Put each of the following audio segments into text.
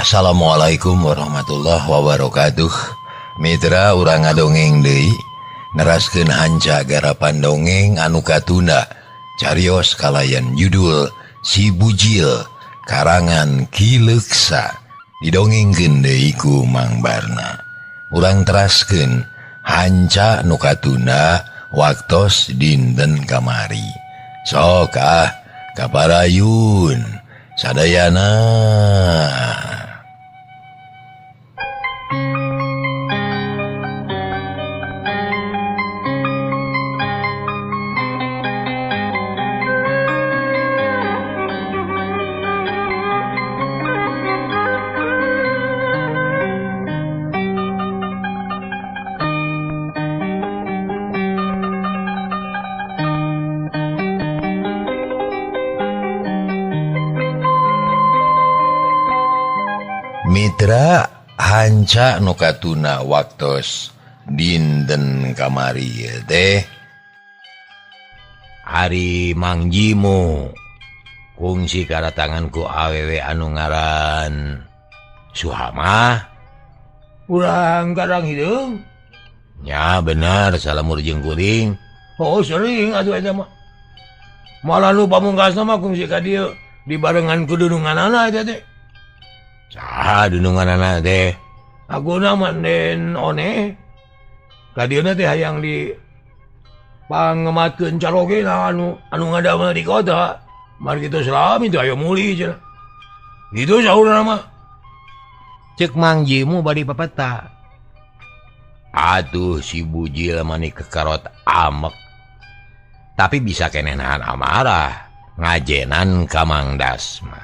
Assalamualaikum warahmatullahi wabarakatuh. Mitra urang ngadongeng deui neraskeun hanca garapan dongeng anu katunda carios kalayan judul Si Bujil karangan Ki Leuksa didongengkeun deui ku Mang Barna. Urang teraskeun hanca nu katunda waktos dinten kamari. Sok ah kaparayun sadayana. Mitra hanca nu katuna waktos dinten kamari teh Ari Mang Jimu kungsi karatangan ku awewe anu ngaran Suhamah urang garang hideung nya bener salamur jeung kuring. Oh sering atuh eta mah malah nu pamungkasna mah kungsi ka dieu dibarengan ku dununganana eta teh. Saha dununganana teh? Aguna mah den one ka dieuna teh hayang di pangematkeun carogena anu ngadamel di kota. Mar kitu salami teh ayo mulih cenah. Kitu saurna mah. Ceuk Mang Jimu bari papeta. Aduh si Bujil mani kekarot amek. Tapi bisa keneh nahan amarah ngajenan ka Mang Dasma.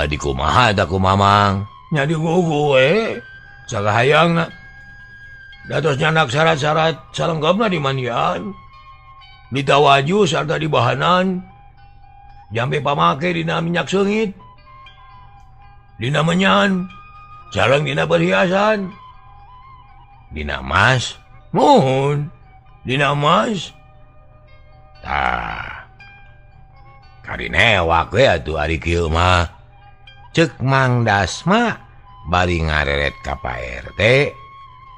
Di kumaha eta kumaha Mang? Nya digugu we. Sagahayangna. Datos nyanak syarat-syarat salengkapna di mandian. Ditawaju sarta dibahanan. Jambe pamake dina minyak seungit. Dina menyan, sareng dina perhiasan. Dina emas? Muhun. Dina emas. Tah. Karinewak we atuh ari kieu mah. Ceuk Mang Dasma bari ngareret ka Pak RT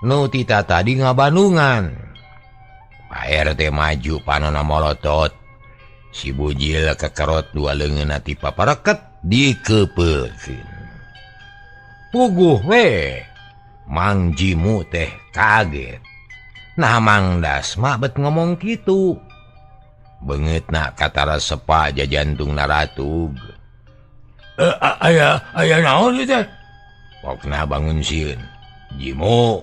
nu tita tadi ngabandungan. Pak RT maju panona molotot. Si Bujil kekerot dua leungeunna ti papareket dikepeulkeun. Puguh we Mang Jimu teh kaget. Nah Mang Dasma bet ngomong kitu. Beungeutna katara sepa jajantung naratug. Aya naon ieu teh? Pokna bangun sieun. Jimu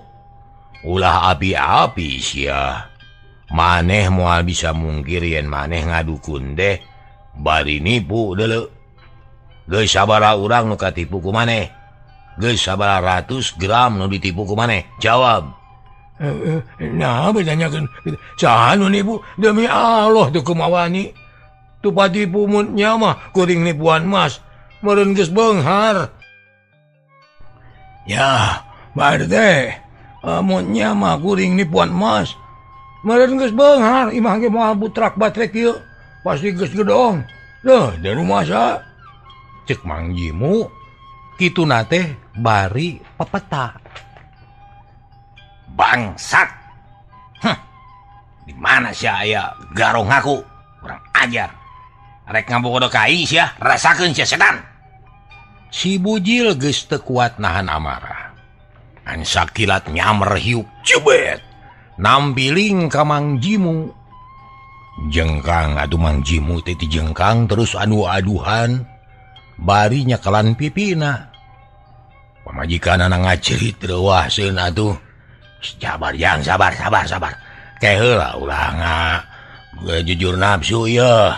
ulah api-api sia. Maneh moal bisa mungkir yen maneh ngadukun teh bari nipu deuleu. Geus sabaraha urang nu katipu ku maneh? Geus sabaraha ratus gram nu ditipu ku maneh? Jawab. Nah, betanyakeun saha nu nipu? Demi Allah teu kumawani. Tupatipu mun nya mah kuring nipuan mas. Meureun geus beunghar. Ya, Pak RT, mun nya mah kuring nipuan mas. Meureun geus beunghar, imah ge moal butrak batrek ieu. Pasti geus gedong. Duh, da rumasa. Ceuk Mang Jimu kituna teh bari pepeta. Bangsat. Heh. Di mana sia aya garong ngaku? Kurang ajar. Rek ngabogodo ka aing sia, rasakeun sia setan. Si Bujil geus teu kuat nahan amarah. Ansa kilat nyamer hiup jebet. Nampiling ka Mang Jimu. Jengkang atuh Mang Jimu teh dijengkang terus anu aduhan. Bari nyakalan pipina. Pamajikanana ngacerit reuah seun atuh. Sabar yang sabar sabar sabar. Teh heula ulah gue jujur nafsu yeuh.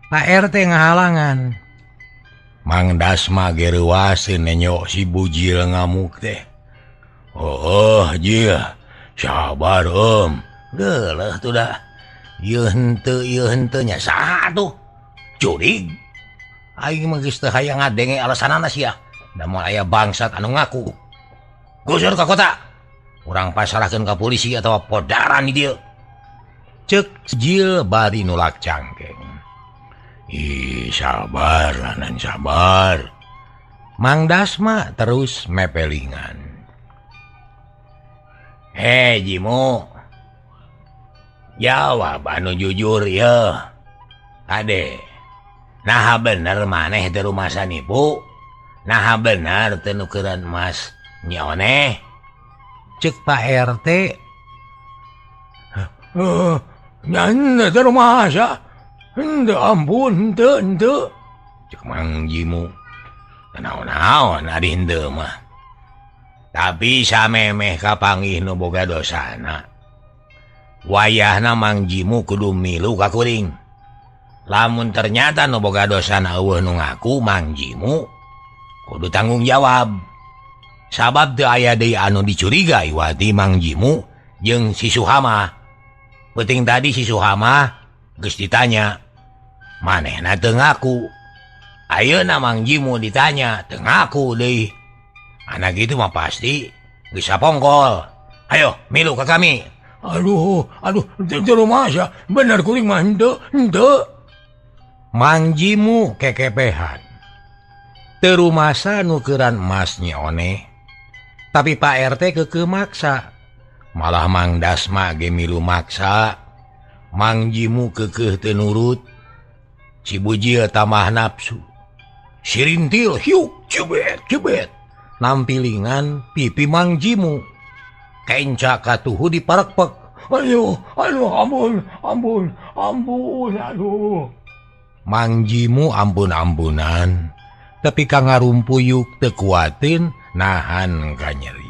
Pak RT ngahalangan. Mang Dasma ge reuaseun nenyo si Bujil ngamuk teh. Oh, jil. Sabar om. Geuleuh tuh dah. Ieu henteu nya saha atuh? Curig. Aing mah geus teu hayang ngadenge alasanana sia. Da moal aya bangsat anu ngaku. Gusur ka kota. Urang pasarahkeun ka polisi atawa podaran di dieu. Ceuk Jil bari nulak cangkeng. Ih, sabar, anan sabar. Mang Dasma terus mepelingan. Hei Jimu, jawab anu jujur ya. Ade, nah bener maneh teu rumasa nipu, nah bener teu nukeran emas nyoneh. Cek Pak RT. Nyan teu rumasa. Henteu ampun henteu henteu. Cek Mang Jimu. Naon-naon ari henteu mah. Tapi samemeh kapanggih nu boga dosana. Wayahna Mang Jimu kudu milu ka kuring. Lamun ternyata nu boga dosana eueuh nu ngaku, Mang Jimu kudu tanggung jawab. Sabab teu aya deui anu dicurigai wati Mang Jimu jeung si Suhama. Penting tadi si Suhama geus ditanya, manehna teu ngaku. Ayeuna Mang Jimu ditanya, teu ngaku deui. Anak itu mah pasti bisa pongkol. Ayo milu ke kami. Aduh, aduh, teu rumasa. Bener kuring mah henteu, henteu. Mang Jimu kekepehan. Teu rumasa nukeran emas Nyi Oneh. Tapi Pak RT keukeuh maksa. Malah Mang Dasma ge milu maksa. Mang Jimu keukeuh teu nurut. Si Bujil tambah nafsu. Sirintil hiuk cebet cebet. Nampilingan pipi Mang Jimu. Kenca katuhu diparekpek. Aduh, aduh, ampun, ampun, ampun, aduh. Mang Jimu ampun-ampunan. Tapi ka ngarumpuyuk teu kuatin nahan ka nyeri.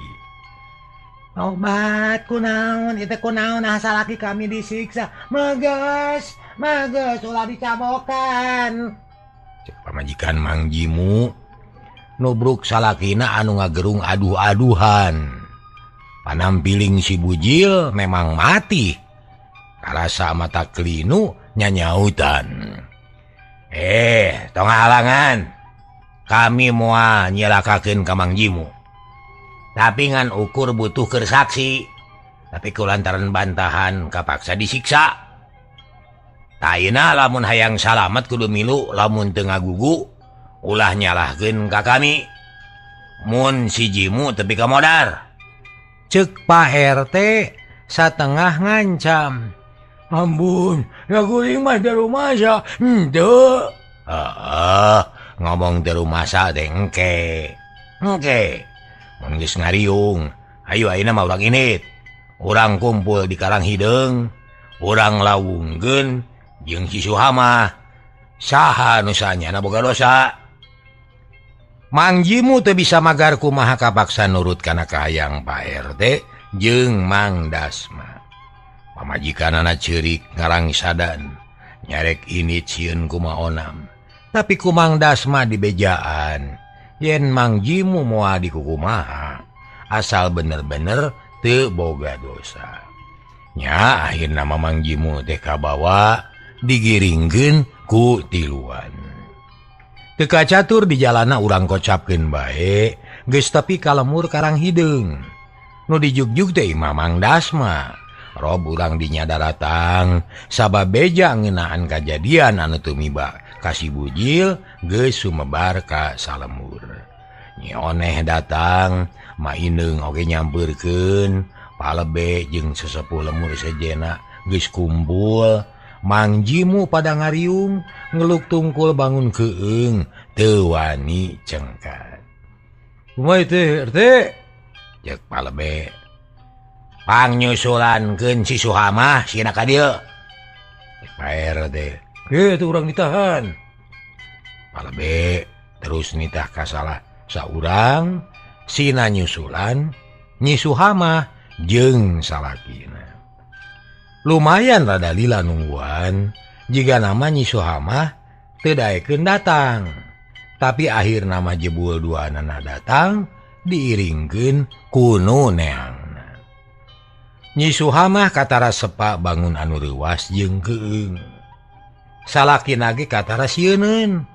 Obat kunaon ieu teh kunaon nah salaki kami disiksa. Meges, meges ulah dicabokan. Cek pamajikan Mang Jimu nubruk salakina anu ngagerung aduh-aduhan. Panampiling si Bujil memang mati. Karasa mata kelinu nyanyautan. Tong halangan. Kami moal nyelakakeun ka Mang Jimu. Tapi ngan ukur butuh keur saksi. Tapi kulantaran bantahan kapaksa disiksa. Taina lamun hayang salamet kudu milu, lamun teu ngagugu ulah nyalahkeun ka kami. Mun si Jimu tepi ka modar. Cek Pak RT satengah ngancam. Ampun, ya kuring mah teu rumasa. Henteu. Heeh, ngomong teu rumasa teh engke. Engke. Mun geus ngariung, ayo ayeuna mah urang init. Urang kumpul di Karang Hideung, urang lawungkeun jeung si Suhama. Saha nu sanyana boga dosa? Mang Jimu teu bisa magar kumaha kapaksa nurut kana kahayang Pak RT jeung Mang Dasma. Pamajikanana ceurik ngarangsadan, nyarek ini cieun kumaha onam. Tapi ku Mang Dasma dibejaan, yen Mang Jimu moal dikukumaha, asal bener-bener teu boga dosa. Nya akhirna mah Mang Jimu teh kabawa digiringkeun ku tiluan. Teu kacatur di jalana urang kocapkeun bae, geus tepi ka lemur Karang Hideung. Nu dijugjug teh imah Mang Dasma. Rob urang dinya daratang, sabab beja ngeunaan kajadian anu tumiba ka si Bujil geus sumebar ka salemur. Nyi Oneh datang, Ma Ineng oge nyampeurkeun, palebe jeung sesepuh lemur sejena geus kumpul. Mang Jimu pada ngariung, ngeluk tungkul bangun keung, teu wani cengkat. Kumaha teh RT? Cek palebe. Pangnyusulankeun si Suhama sina ka dieu. Cek Pak RT. Kieu urang ditahan. Palebe terus nitah kasalah saurang, sina nyusulan Nyi Suhama jeung salakina. Lumayan rada lila nungguan, jika nama Nyi Suhama teu daekeun datang. Tapi akhir nama jebul dua nana datang diiringkeun ku nu neangna. Nyi Suhamah katara sepak bangun anu reuwas jeung keung. Salakina ge katara sieuneun,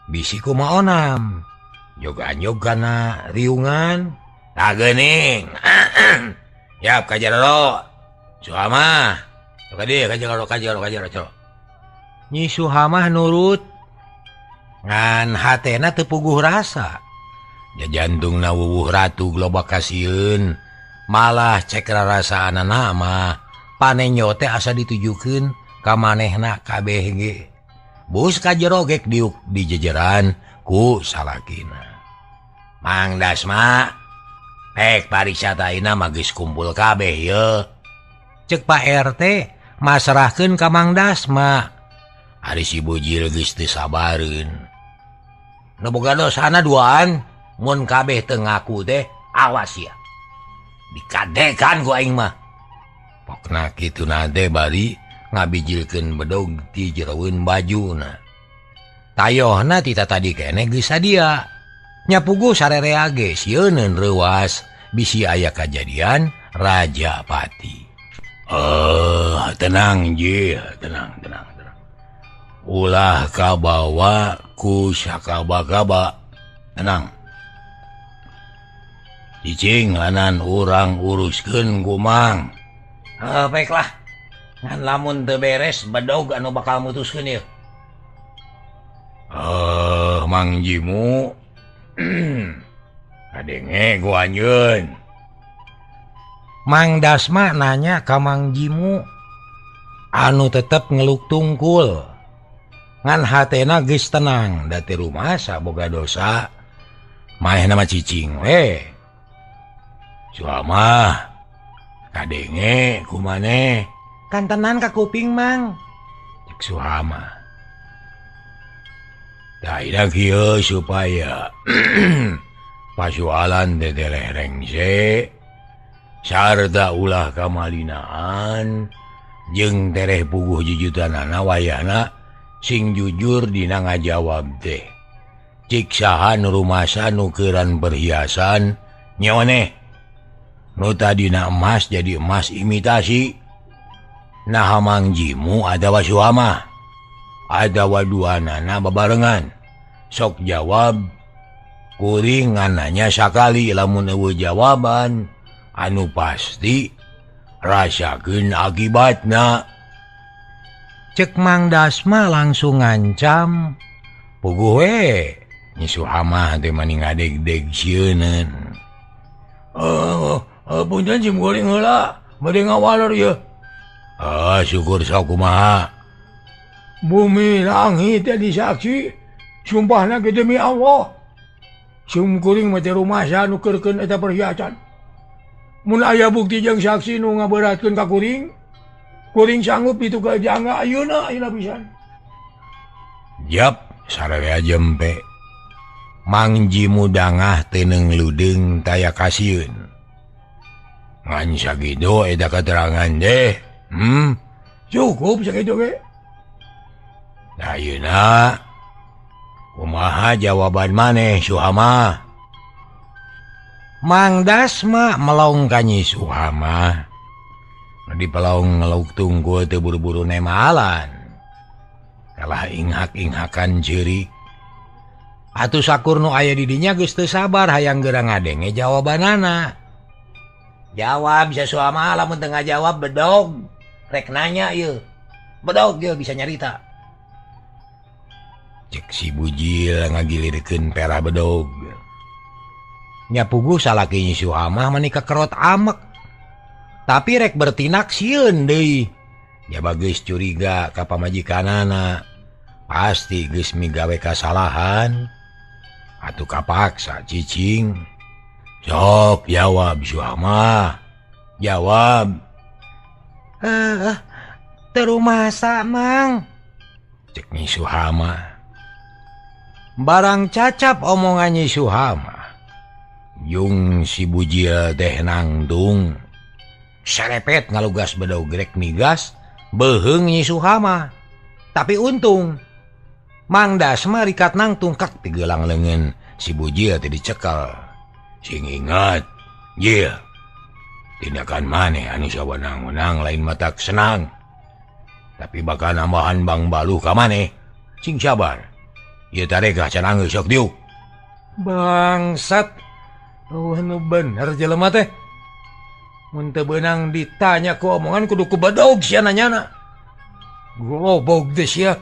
bisi kumaha onam. Jog-anjog kana riungan. Tah geuning. Yap ka jero. Suhamah. Ka dieu ka jero ka jero ka jero. Nyi Suhamah nurut. Ngan hatena teu puguh rasa. Ya jantung na wuwuh ratu globak kasieun malah cek rarasaan mah panenyo teh asa ditujukeun ka manehna kabeh ge. Bus ka jero gek diuk di jejeran ku salakina. Mang Dasma pek pariksa taina mah geus kumpul kabeh ye. Cek Pak RT masrahkeun ka Mang Dasma. Ari si Bujil geus teu sabareun. Nu boga dosana duaan mun kabeh teu ngaku teh awas ya. Dikadekan ku aing mah. Pokna kitu na teh bari ngabijilkeun bedog ti jeroeun bajuna. Tayohna ti tadi keneh geus sadia. Nya puguh sarerea ge sieuneun reuas bisi aya kajadian Raja Pati. Tenang ji, tenang tenang tenang. Ulah kabawa ku sakaba-kaba. Tenang. Cicing lanan urang uruskeun ku Mang. Baiklah. Ngan lamun teu beres bedog anu bakal mutuskeun ieu. Mang Jimu. Kadenge ku anjeun. Mang Dasma nanya ka Mang Jimu anu tetep ngeluk tungkul. Ngan hatena geus tenang da teu rumasa boga dosa. Manehna mah cicing we. Suamah kadenge ku maneh kantenan ka kuping Mang. Cek Suhama. Da ida kieu supaya pasualan teteleh rengse sarta ulah kamalinaan jeung tereh puguh jujutanana wayahna sing jujur dina ngajawab teh. Cik saha nu rumasa nukeran perhiasan nyeoneh nu tadina emas jadi emas imitasi. Naha Mang Jimu atawa Suhama atawa duanana babarengan. Sok jawab kuring ngananya sakali lamun eueuh jawaban anu pasti rasakeun akibatna. Cek Mang Dasma langsung ngancam. Puguh we Nyi Suhama teh mani ngadeg-deg sieuneun. Punten sim goreng heula bade ngawaler ieu. Syukur sok kumaha. Bumi langit jadi saksi sumpahna ge demi Allah. Sim kuring mah teh rumasa nukeurkeun eta perhiasan. Mun aya bukti jeung saksi nu ngaberatkeun ka kuring, kuring sanggup itu ka jangga ayeuna ayeuna pisan. Jap sararea jempe. Mang Jimu dangah teu ludeung taya kasieun. Ngan sakitu eta keterangan deh. Cukup sakitu ge. Nah ayeuna kumaha jawaban maneh Suhama? Mang Dasma melong ka Nyi Suhama. Di pelong ngeluk tunggu teu buru-buru nemalan. Kalah inghak-inghakan ceurik. Atuh sakur nu aya di dinya geus teu sabar hayang geura ngadenge jawabanana. Jawab sia Suhama lamun teu ngajawab bedog. Rek nanya ieu. Bedog ieu bisa nyarita. Cek si Bujil ngagilirkeun pera bedog. Nya puguh salaki Nyi Suhama mani kekerot amek. Tapi rek bertindak sieun deui. Ya bageus curiga ka pamajikanana. Pasti geus migawe kasalahan. Atuh kapaksa cicing. Sok jawab Suhama. Jawab. Teu rumasa Mang. Cek Nyi Suhama. Barang cacap omongan Nyi Suhama. Jung si Bujil teh nangtung. Serepet ngalugas bedog rek migas beuheung Nyi Suhama. Tapi untung Mang Dasma rikat nangtung kak tigelang leungeun si Bujil teh dicekel. Sing ingat, jil. Tindakan maneh anu sawenang-wenang lain matak senang. Tapi bakal nambahan bang baluh ka maneh. Sing sabar. Ieu tarekah can anggeus sok diuk. Bangsat. Oh, nu bener jelema teh. Mun teu beunang ditanya ku omongan kudu ku bedog sia nanyana. Golobog teh sia.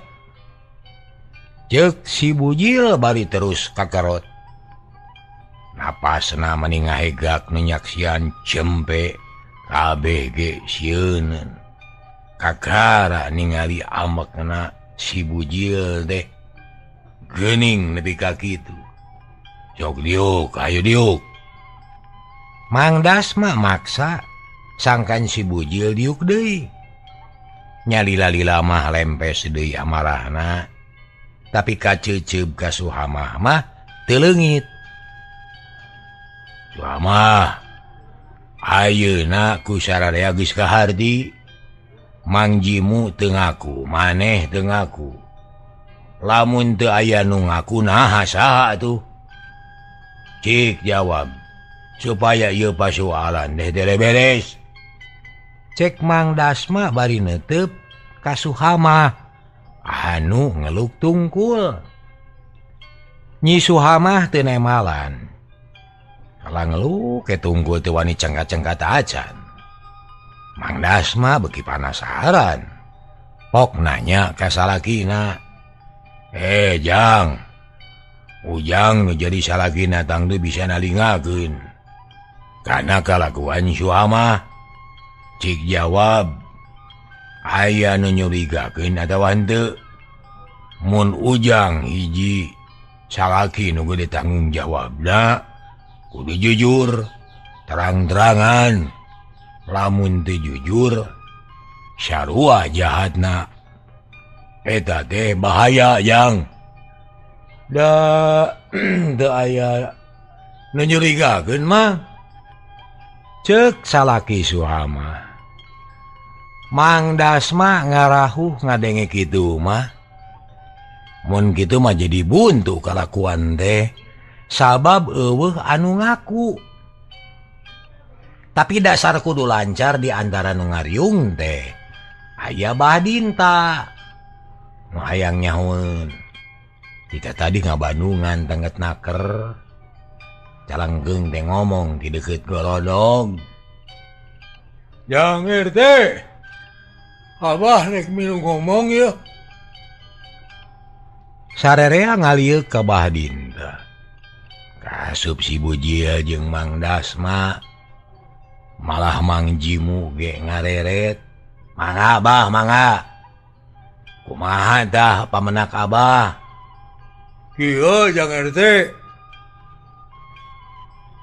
Ceuk si Bujil bari terus kakarot. Napasna mani ngahegak nu nyaksian cempe kabeh ge sieuneun. Kakara ningali amekna si Bujil teh geuning nepi ka kitu. Sok diuk, ayo diuk. Mang Dasma maksa sangkan si Bujil diuk deui. Nyalila-lila mah lempes deui amarahna. Tapi kaceuceub ka Suhamah mah teu leungit. Suhamah, ayeuna ku sararea geus kaharti. Mang Jimu teu ngaku, maneh teu ngaku. Lamun teu aya nu ngaku naha saha atuh? Cik jawab supaya ieu pasualan teh beres. Cek Mang Dasma bari neuteup ka Suhamah anu ngeluk tungkul. Nyi Suhamah teu nemalan. Kala ngeluk ke tungkul teu wani cengkat-cengkat acan. Mang Dasma beuki panasaran. Pok nanya ka salakina. Jang. Ujang nu jadi salakina tangtu bisa nalingakeun. Kana kalakuan Suhamah. Cik jawab, aya nu nyurigakeun atawa henteu. Mun Ujang hiji salaki nu gede tanggung jawabna kudu jujur, terang-terangan. Lamun teu jujur, sarua jahatna. Eta teh bahaya, Jang. Da teu aya nu nyurigakeun mah. Ceuk salaki Suhamah. Mang Dasma ngarahuh ngadenge kitu mah. Mun kitu mah jadi buntu kalakuan teh sabab eueuh anu ngaku. Tapi dasar kudu lancar di antara nu ngariung teh aya Bah Dinta. Nu hayang nyahoeun. Jika tadi ngabandungan tengget naker. Calanggeung teh ngomong di deukeut golodog. Jang RT, Abah rek milu ngomong ya. Sarerea ngalieuk ka Bah Dinta. Kasup si Bujil jeung Mang Dasma. Malah Mang Jimu ge ngareret. Mangga Bah, mangga. Kumaha tah pamenak Abah? Kieu Jang RT.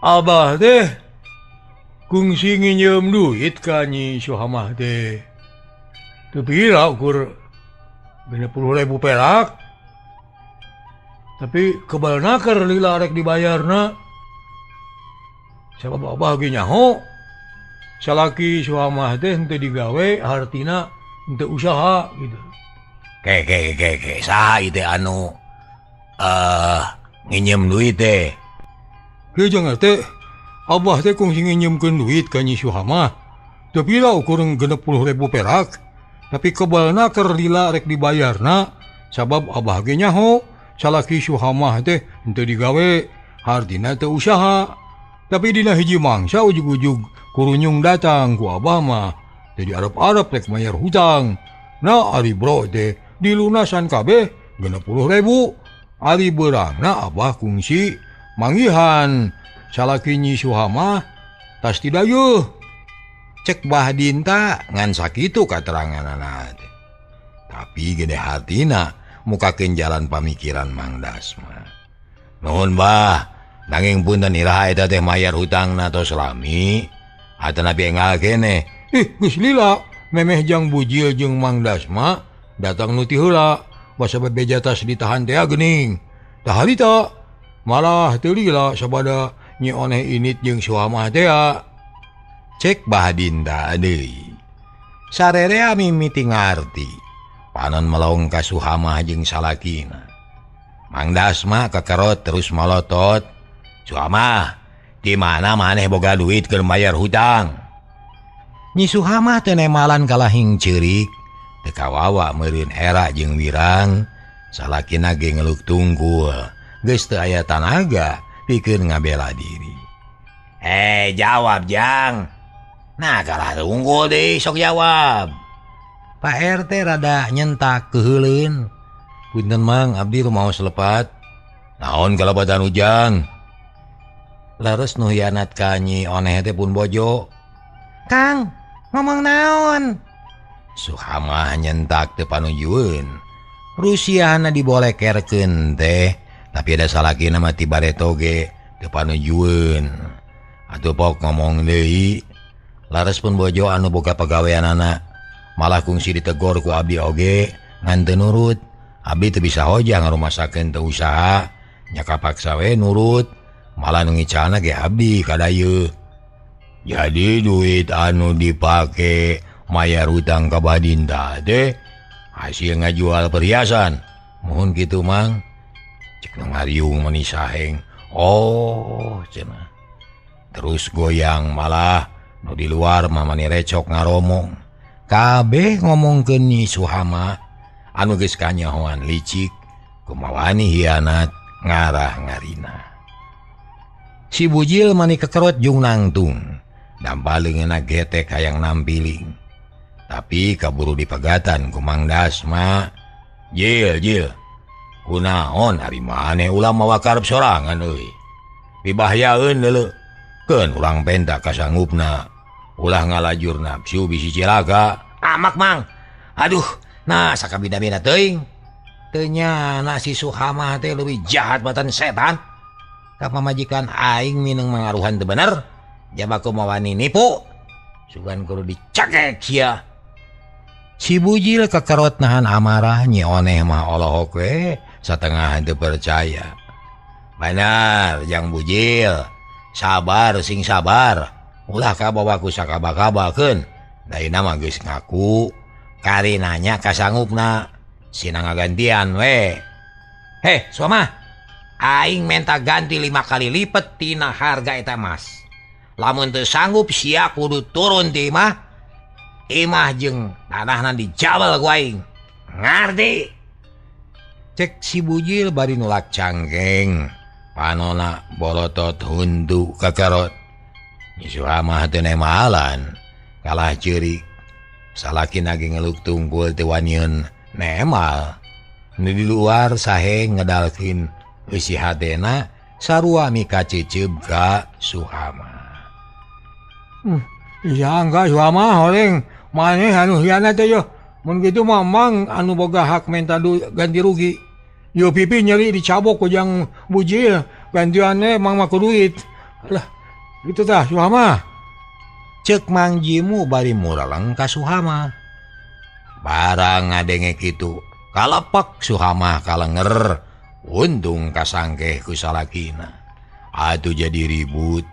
Abah teh kungsi nginjem duit ka Nyi Suhamah teh. Teu pira ukur 60.000 perak. Tapi kebal naker lila rek dibayarna. Sabab Abah ge nyaho. Salaki Suhamah teh henteu digawe hartina henteu usaha gitu. Ke ke ke ke saha ieu teh anu nginjem duit teh? Kieu Jang RT, Abah teh kungsi nginjemkeun duit ka Nyi Suhamah. Teu pira ukur 60.000 perak. Tapi kebal naker lila rek dibayarna sabab Abah ge nyaho salaki Suhamah teh henteu digawe hartina teu usaha. Tapi dina hiji mangsa ujug-ujug kurunyung datang ku Abah mah jadi arep-arep rek mayar hutang. Nah ari bro teh dilunasan kabeh 60.000. Ari beurangna Abah kungsi manggihan salaki Nyi Suhamah tas tidayeuh. Cek Bah Dinta ngan sakitu kateranganana teh. Tapi gede hatina mukakeun jalan pamikiran Mang Dasma. Nuhun Bah, nanging punten iraha eta teh mayar hutangna tos lami. Atanapi enggal keneh. Ih, geus lila memeh Jang Bujil jeung Mang Dasma datang nu ti heula basa bebeja tas ditahan teh geuning. Tah harita malah teu lila sabada Nyi Oneh init jeung Suhamah teh. Cek Bah Dinta deui. Sarerea mimiti ngarti. Panon melong ka Suhamah jeung salakina. Mang Dasma kekerot terus malotot. Suhamah, di mana maneh boga duit keur mayar hutang? Nyi Suhamah teu nemalan kalahing ceurik. Teu kawawa meureun era jeung wirang. Salakina ge ngeluk tungkul. Geus teu aya tanaga pikeun ngabela diri. Jawab Jang. Nah kalah tungkul deui sok jawab. Pak RT rada nyentak keuheuleun. Punten Mang, abdi rumaos lepat. Naon kalebatan Ujang? Leres nu hianat ka Nyi Oneh teh pun bojo. Kang, ngomong naon? Suhamah nyentak teu panujueun. Rusiahna dibolekerkeun teh, tapi ada salakina mah ti bareto ge teu panujueun. Atuh pok ngomong deui. Lares pun bojo anu boga pagaweanana malah kungsi ditegor ku abdi oge ngan teu nurut. Abdi teu bisa hojah ngarumasakeun teu usaha, nya kapaksa we nurut. Malah nu ngicalna ge abdi kadayeuh. Jadi duit anu dipake mayar hutang ka Badinta teh hasil ngajual perhiasan. Mohon kitu Mang. Cek nu ngariung mani saheng. Oh, cenah. Terus goyang malah nu di luar mah mani recok ngaromong. Kabeh ngomongkeun Nyi Suhama anu geus kanyahoan licik kumawani hianat ngarah ngarina. Si Bujil mani kekerot jung nangtung. Dampal leungeunna getek hayang nampiling. Tapi kaburu dipegatan ku Mang Dasma. Jil, jil. Kunaon ari maneh ulah mawa karep sorangan euy. Pibahayaeun deuleu. Keun urang penta kasanggupna. Ulah ngalajur nafsu bisi cilaka. Amak Mang. Aduh, nah sakabida-bida teuing. Teu nyana si Suhama teh leuwih jahat batan setan. Ka pamajikan aing mineng mangaruhan teu bener. Jaba kumawani nipu. Sugan kudu dicakek sia. Si Bujil kekerot nahan amarah. Nyi Oneh mah olohok we satengah teu percaya. Benar jang Bujil. Sabar sing sabar. Ulah kabawa ku sakaba-kabakeun. Daina mah geus ngaku. Kari nanya kasanggupna. Sina ngagantian we. Heh, Suama. Aing menta ganti 5 kali lipet tina harga eta emas. Lamun teu sanggup sia kudu turun ti imah. Imah jeung tanahna dijabel ku aing. Ngarti? Cek si Bujil bari nulak cangkeng. Panona bolotot huntu kakarot. Nyi Suhamah teu nemalan, kalah ceurik. Salakina ge ngeluk tungkul teu waniun nemal. Nu di luar sahe ngedalkeun eusi hatena sarua mika ceceub ka Suhama. Iya enggak Suhama horeng maneh anu hianat teh yo. Mun kitu mah Mang anu boga hak menta ganti rugi. Yo pipi nyeri dicabok ku jang Bujil, gantiannya Mang mah ku duit. Lah, gitu tah Suhama. Cek Mang Jimu bari muraleng ka Suhama. Barang ngadenge kitu, kalepak Suhama kalenger, untung kasangkeh ku salakina. Atuh jadi ribut,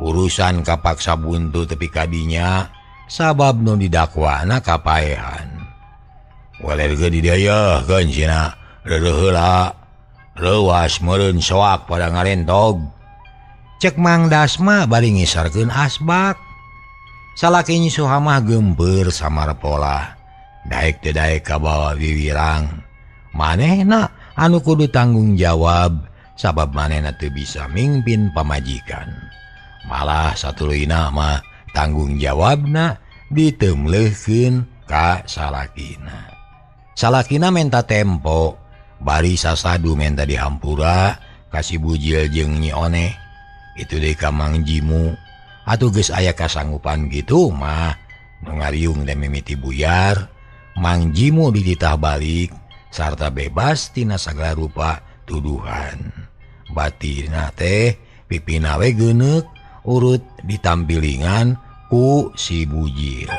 urusan kapaksa buntu tepi kadinya, sabab nu didakwana kapaehan. Waler ge didayeuhkeun cenah. Reureun heula leuwas meureun soak pada ngarentog. Cek Mang Dasma bari ngisarkeun asbak. Salaki Nyi Suhamah geumpeur samar pola. Daek teu daek kabawa wiwirang. Manehna anu kudu tanggung jawab sabab manehna teu bisa mingpin pamajikan. Malah satuluyna mah tanggung jawabna diteumleuhkeun ka salakina. Salakina menta tempo. Bari sasadu menta dihampura ka si Bujil jeung Nyi Oneh. Itu deui ka Mang Jimu. Atuh geus aya kasanggupan kitu mah nu ngariung teh mimiti buyar. Mang Jimu dititah balik sarta bebas tina sagala rupa tuduhan. Batina teh pipina we geuneuk urut ditampilingan ku si Bujil.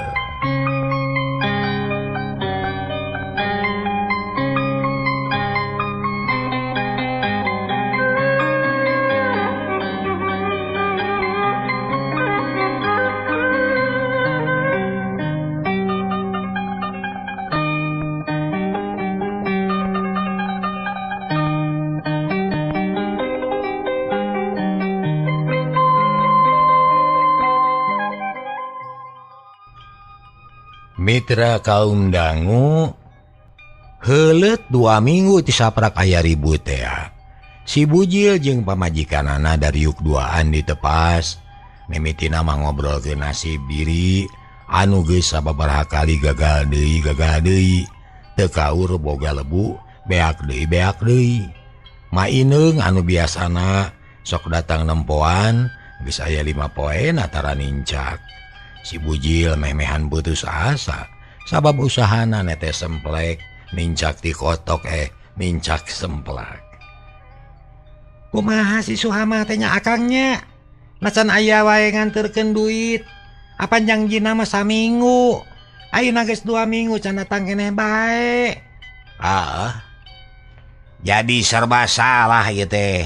Mitra kaum dangu heuleut 2 minggu ti saprak aya ribut teh. Si Bujil jeung pamajikanana dariuk duaan ditepas. Mimitina mah ngobrolkeun nasib diri anu geus sababaraha kali gagal deui. Teu kaur boga lebu beak deui. Maineung anu biasana Sok datang nempoan geus aya 5 poe natara nincak. Si Bujil meh-mehan putus asa sabab usahana netes semplek nincak ti kotok nincak semplak. Kumaha si Suhama teh nya akangnya? Nacan aya wae nganterkeun duit. Apan jangjina mah saminggu. Ayeuna geus 2 minggu can datang keneh bae. Ah. Jadi serba salah ieu teh.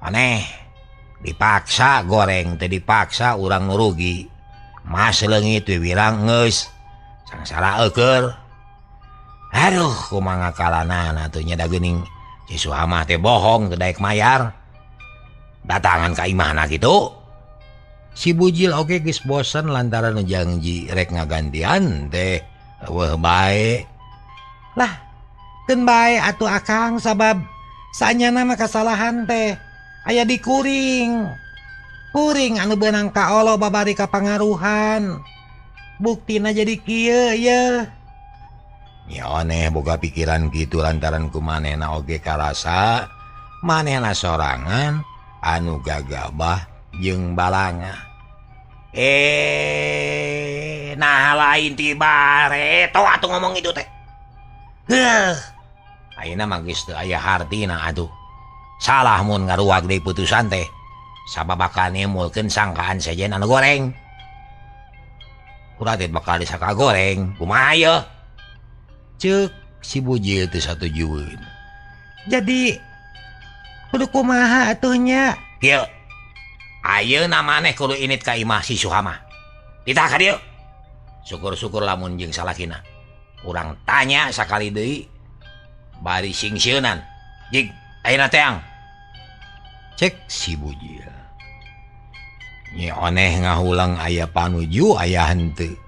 Aneh. Dipaksa goreng teh dipaksa urang nu rugi. Mas leungit we wirang geus sangsara eueur. Aduh, kumaha ngakalanana atuh nya da geuning si Suhama teh bohong teu daek mayar. Datangan ka imahna kitu. Si Bujil oge geus bosen lantaran nu janji rek ngagantian teh eueuh bae. Lah, keun bae atuh akang sabab saanyana mah kasalahan teh aya di kuring. Kuring anu beunang ka Allah babari kapangaruhan. Buktina jadi kieu ye. Nya aneh boga pikiran kitu lantaran ku manehna oge karasa manehna sorangan anu gagabah jeung balanga. Nah lain ti bareto atuh ngomong itu teh. Heuh. Ayeuna mah geus teu aya hartina atuh. Salah mun ngaruag deui putusan teh. Sabab bakal nimbulkeun sangkaan sejen anu goreng. Kurat bakal disangka goreng. Kumaha yeuh? Ceuk si Bujil teu satujueun. Jadi kudu kumaha atuh nya? Kieu. Ayeuna maneh kudu init ka imah si Suhama. Ditah ka dieu. Syukur-syukur lamun jeung salakina. Urang tanya sakali deui bari singsieunan. Jig, ayeuna teang. Cek si Bujil. Nyi oneh ngahulang aya panuju aya henteu.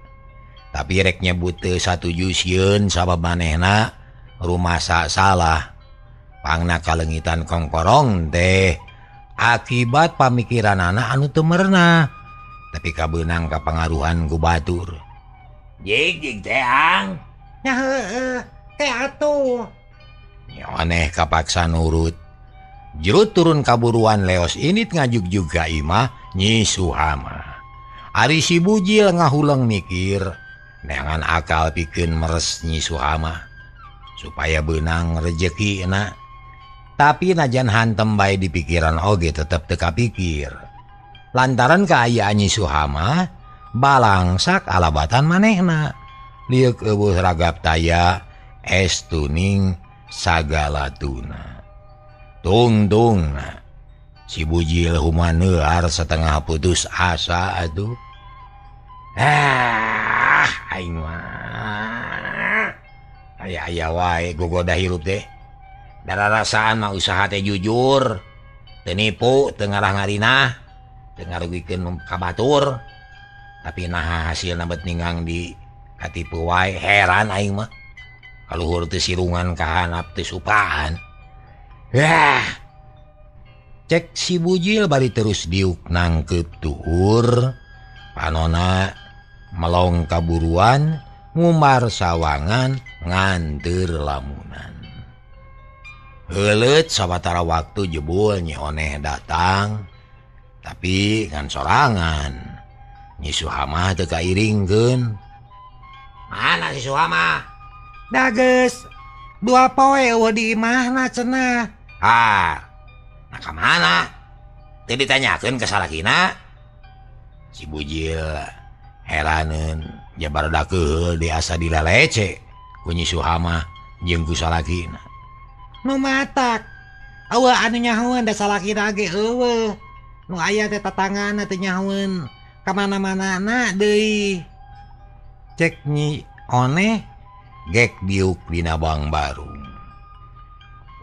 Tapi rek nyebut teu satuju sieun sabab manehna rumasa salah. Pangna kaleungitan kongkorong teh akibat pamikiranana anu teu merenah. Tapi kabeunang kapangaruhan ku batur. Jig jig teang. Nya heueuh, teh atuh. Nyi oneh kapaksa nurut. Jerut turun kaburuan leos init ngajugjug ka imah Nyi Suhama. Ari si Bujil ngahuleng mikir neangan akal pikeun meres Nyi Suhama supaya beunang rejekina. Tapi najan hantem bae di pikiran oge tetep teu kapikir. Lantaran kaayaan Nyi Suhama balangsak alabatan manehna. Lieuk eueuh ragap taya es tuning sagala tuna. Tungtung si Bujil humaneuar setengah putus asa atuh. Ah, aing mah aya-aya wae gogoda hirup teh. Dararasaan mah usaha teh jujur, teu nipu, teu ngarah-ngarinah, teu ngarugikeun ka batur. Tapi naha hasilna bet ninggang di katipu wae, heran aing mah. Kaluhur teu sirungan ka handap teu supahan. Wah. Cek si Bujil bari terus diuk nangkeup tuur. Panona melong kaburuan, ngumbar sawangan, nganteur lamunan. Heuleut sawatara waktu jebul Nyi Oneh datang, tapi ngan sorangan. Nyi Suhama teu kairingkeun. Mana si Suhama? Da geus 2 poe eueuh di imahna cenah. Ah, nah ka mana? Teu ditanyakeun ka salakina. Si Bujil heraneun jabar dakeul di asa dilalece ku Nyi Suhama jeung ku salakina. Nu matak eueuh anu nyahoeun da salakina ge eueuh. Nu aya teh tatangana teu nyahoeun ka mana-manana deui. Cek Nyi Oneh gek diuk dina bang baru.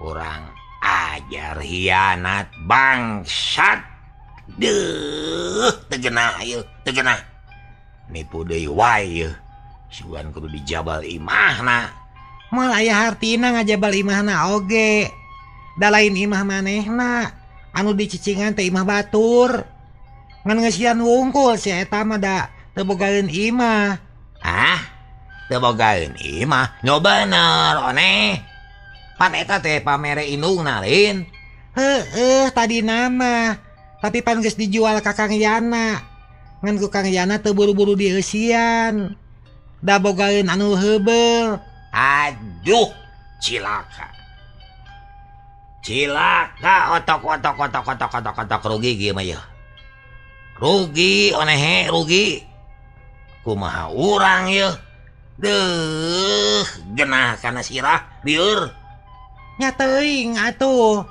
Urang ajar hianat bangsat. Deuh, teu genah ieu, teu genah. Nipu deui wae ieu. Sugan kudu dijabal imahna. Moal aya hartina ngajabal imahna oge. Da lain imah manehna, anu dicicingan teh imah batur. Ngan ngeusian wungkul si eta mah da teu bogaeun imah. Ah, teu bogaeun imah. Nu bener oneh. Pan eta teh pamere indungna lain. Heeh tadi nama tapi pan geus dijual ka Kang Yana. Ngan ku Kang Yana teu buru-buru dieusian. Da bogaeun anu heubeul. Aduh, cilaka. Cilaka otok-otok rugi kieu mah yeuh. Rugi onehe rugi. Kumaha urang yeuh. Deuh, genah kana sirah lieur. Nya teuing atuh.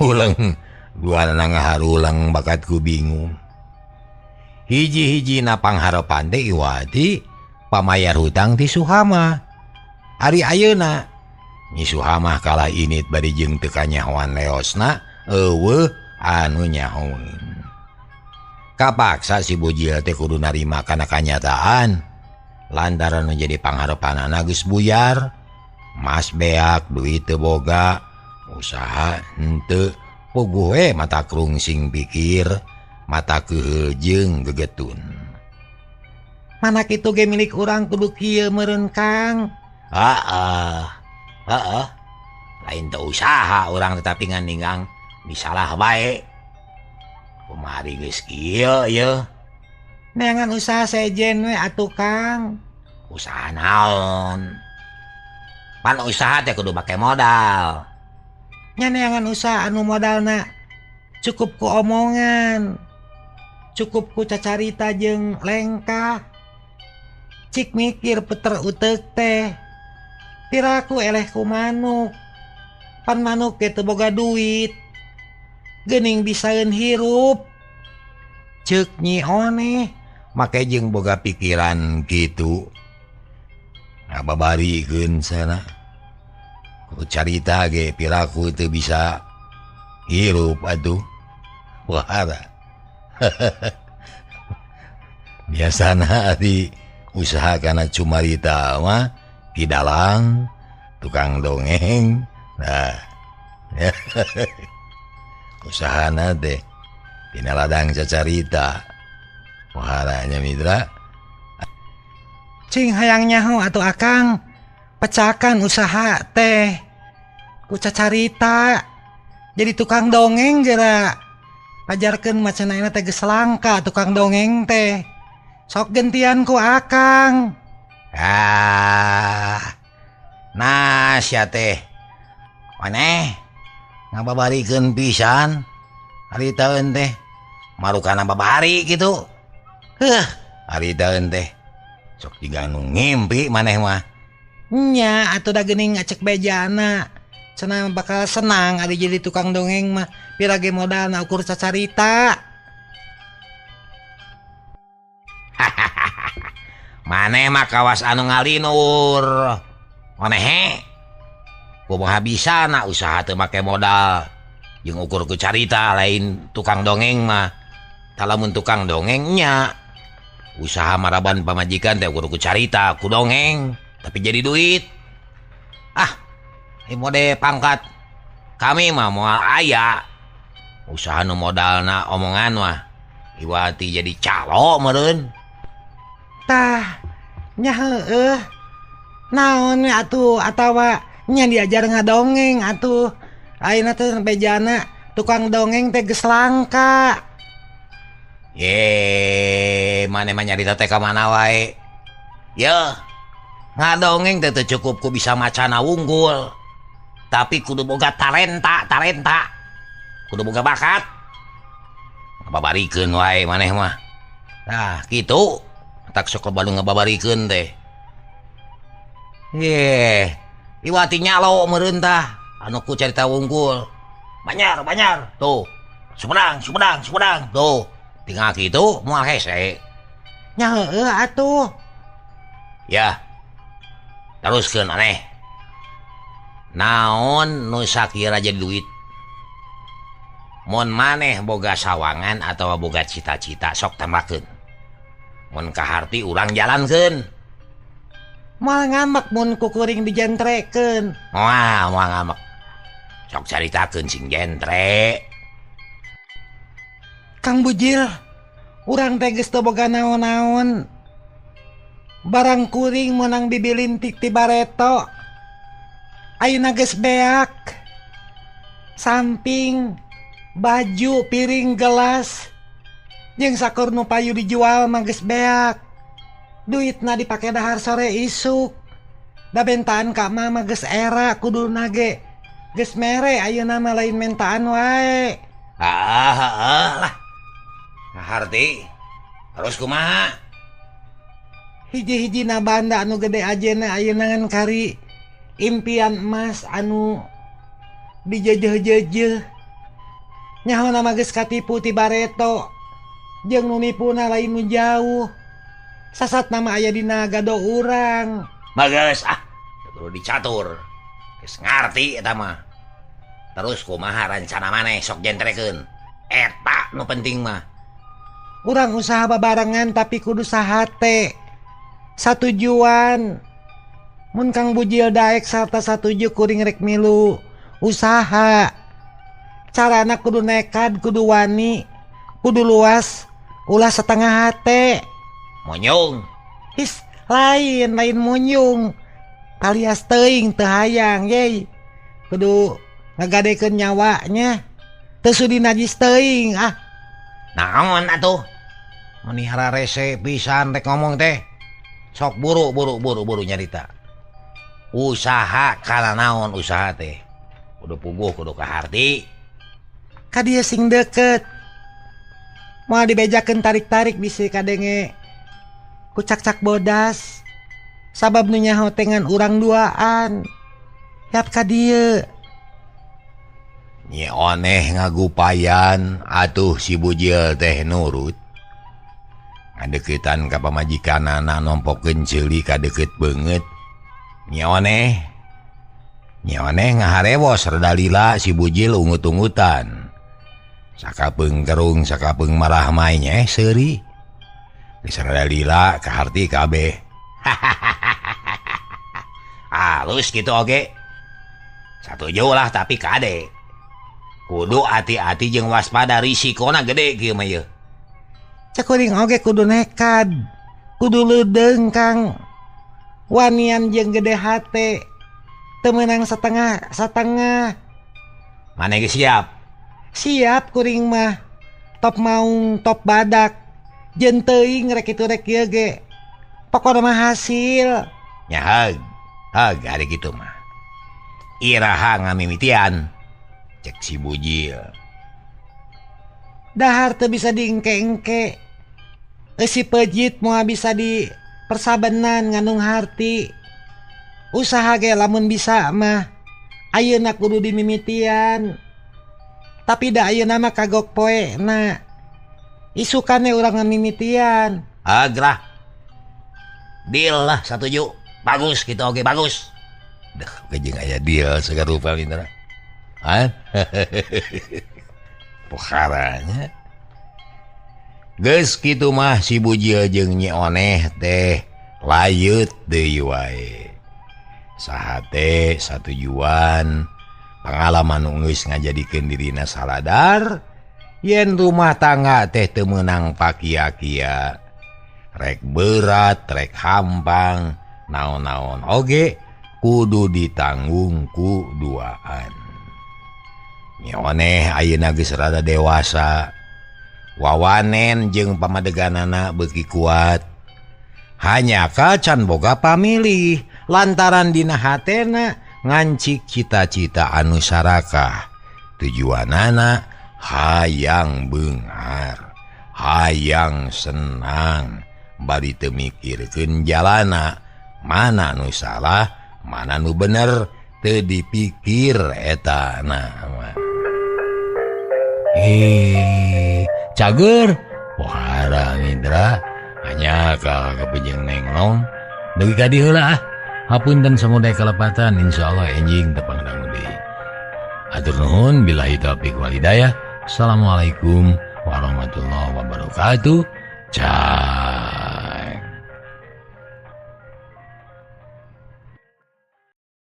Ulang dua ngaharulang bakatku bingung. Hiji-hiji na pangharepan teh Iwati pamayar hutang ti Suhama. Ari ayeuna Nyi Suhamah kalah init bari jeung teu kanyahoan leosna eueuh anu nyahoeun. Kapaksa si Bujil teh kudu narima kana kanyataan lantaran nu jadi pangharepanana geus buyar. Mas beak duit teu boga, usaha henteu, puguh we mata krungsing pikir, mata keuheul jeung gegetun. Mana kitu ge milik urang kudu kieu meureun Kang. Heeh. Heeh. Lain teu usaha urang tetapi ngan ninggang disalah bae. Kumaha geus kieu yeuh. Neangan usaha sejen we atuh Kang. Usaha naon? Pan usaha teh kudu make modal. Nya neangan usaha anu modalna cukup ku omongan, cukup ku cacarita jeung lengkah. Cik mikir puter uteuk teh. Piraku eleh ku manuk. Pan manuk ge teu boga duit. Geuning bisaeun hirup. Ceuk Nyi Oneh make jeung boga pikiran kitu. Ngababarikeun sana. Ku carita ge piraku teu bisa hirup atuh. Wah. Biasana ari usaha kana cumarita mah ki dalang, tukang dongeng. Nah. Usahana teh dina ladang cacarita. Waharanya Mitra. Cing hayang nyaho atuh Akang. Pecakan usaha teh ku cacarita. Jadi tukang dongeng geura. Pajarkeun macenah teh geus langka tukang dongeng teh. Sok gentian ku Akang. Ah. Nah sia teh. Maneh ngababarikeun pisan ari taeun teh. Marukana babari kitu. Heuh, ari taeun teh. Sok jiga nu ngimpi maneh mah. Nya atuh da geuning acek bejana. Cenah bakal senang ari jadi tukang dongeng mah. Pira ge modalna ukur cacarita. Maneh mah kawas anu ngalinur. Onehe. Kumaha bisana usaha teu make modal. Jeung ukur ku carita lain tukang dongeng mah. Tah lamun tukang dongeng nya usaha maraban pamajikan teh ukur ku carita ku dongeng tapi jadi duit. Ah, mode pangkat kami mah moal aya. Usaha nu modalna omongan mah Iwati jadi calo meureun. Tah, nya heueuh. Naon we atuh atawa nya diajar ngadongeng atuh. Ayeuna teh bejana tukang dongeng teh geus langka. Ye, maneh mah nyarita teh ka mana wae. Yeuh, ngadongeng teh teu cukup ku bisa macana wunggul. Tapi kudu boga talenta. Kudu boga bakat. Ngababarikeun wae maneh mah. Tah, kitu. Tak sok loba nu ngababarikeun teh. Ye, Iwati nyalo meureun tah anu ku carita wungkul. Banyar tuh. Sumedang tuh. Tinggal kitu moal hese. Nya heueuh atuh. Ya. Teruskeun aneh. Naon nu sakira jadi duit? Mun maneh boga sawangan atawa boga cita-cita sok tambakeun. Mun kaharti urang jalankeun. Moal ngamek mun kukuring dijentrekeun. Moal ngamek. Sok caritakeun sing jentre. Kang Bujil, urang teh geus teu boga naon-naon. Barang kuring meunang bibilintik ti bareto. Ayeuna geus beak. Samping baju piring gelas jeung sakur nu payu dijual mah geus beak. Duitna dipake dahar sore isuk. Da bentaan ka mama geus era kuduna ge. Geus mere ayeuna mah lain mentaan wae. Ah lah. Harti. Terus kumaha? Hiji-hijina banda anu gede ajena ayeuna ngan kari impian emas anu dijejeh-jejeh. Nyahona mah geus katipu ti bareto. Jeung nu nipuna lain nu jauh. Sasat nama aya dina gado urang. Bagus ah, kudu dicatur. Geus ngarti eta mah. Terus kumaha rencana maneh sok jentrekeun. Eta nu penting mah. Urang usaha babarengan tapi kudu sahate. Satujuan. Mun Kang Bujil daek sarta satuju kuring rek milu usaha. Carana kudu nekad, kudu wani, kudu luas, ulah setengah hate. Monyong. His, lain monyong. Alias teuing teu hayang yey. Kudu ngagadekeun nyawanya. Teu sudi najis teuing ah. Naon atuh? Meni hararese pisan rek ngomong teh. Sok buru nyarita. Usaha kana naon usaha teh? Kudu puguh kudu kaharti. Ka dieu sing deket. Moal dibejakeun tarik-tarik bisi kadenge ku cak-cak bodas. Sabab nu nyaho teh ngan urang duaan. Yap ka dieu. Nyi Oneh ngagupayan atuh si Bujil teh nurut. Ngadeukeutan ka pamajikanana nompokeun ceuli ka deukeut beungeut. Nyi Oneh ngaharewos rada lila si Bujil ungut-ungutan. Sakapeung kerung sakapeung marah mai nya seuri. Geus rada lila kaharti kabeh. Halus kitu oge. Satuju lah tapi kade. Kudu hati-hati jeung waspada risikona gede kieu mah ieu. Cek kuring oge kudu nekad, kudu leudeung Kang. Wanian jeung gede hate, teu meunang setengah-setengah. Maneh geus siap? Siap kuring mah. Top maung, top badak. Jeung teuing rek kitu rek ieu ge. Pokona mah hasil. Nya heug. Heug ari kitu mah. Iraha ngamimitian. Cek si Bujil. Dahar teu bisa diengke-engke. Eusi pejit moal bisa di persabenan ngandung harti. Usaha ge lamun bisa mah ayeuna kudu dimimitian. Tapi da ayeuna mah kagok poena. Isukane urang ngamimitian. Agrah. Deal lah satuju. Bagus gitu oke bagus. Duh, jeung aya deal sagarupa mitra. Hah? Pokaranya. Geus kitu mah si Bujil jeung Nyi Oneh teh layut deui wae. Saha teh satujuan pangalaman nu geus ngajadikeun dirina saladar yen rumah tangga teh teu meunang pakia-kia. Rek berat, rek hampang, naon-naon oge kudu ditanggung ku duaan. Nyi Oneh ayeuna geus rada dewasa. Wawanen jeung pamadeganana beuki kuat. Hanya kacan boga pamilih lantaran dina hatena ngancik cita-cita anu sarakah. Tujuanana hayang beunghar, hayang senang, bari teu mikirkeun jalana mana nu salah, mana nu bener teu dipikir eta na mah. Cager pohara mitra hanya ka kapijeng nenglong dugi ka dieu heula ah. Hapunten samudaya kalepatan, insyaallah enjing tepang dangu deui. Atur nuhun billahi taufik wal hidayah. Assalamualaikum warahmatullahi wabarakatuh. Ciao.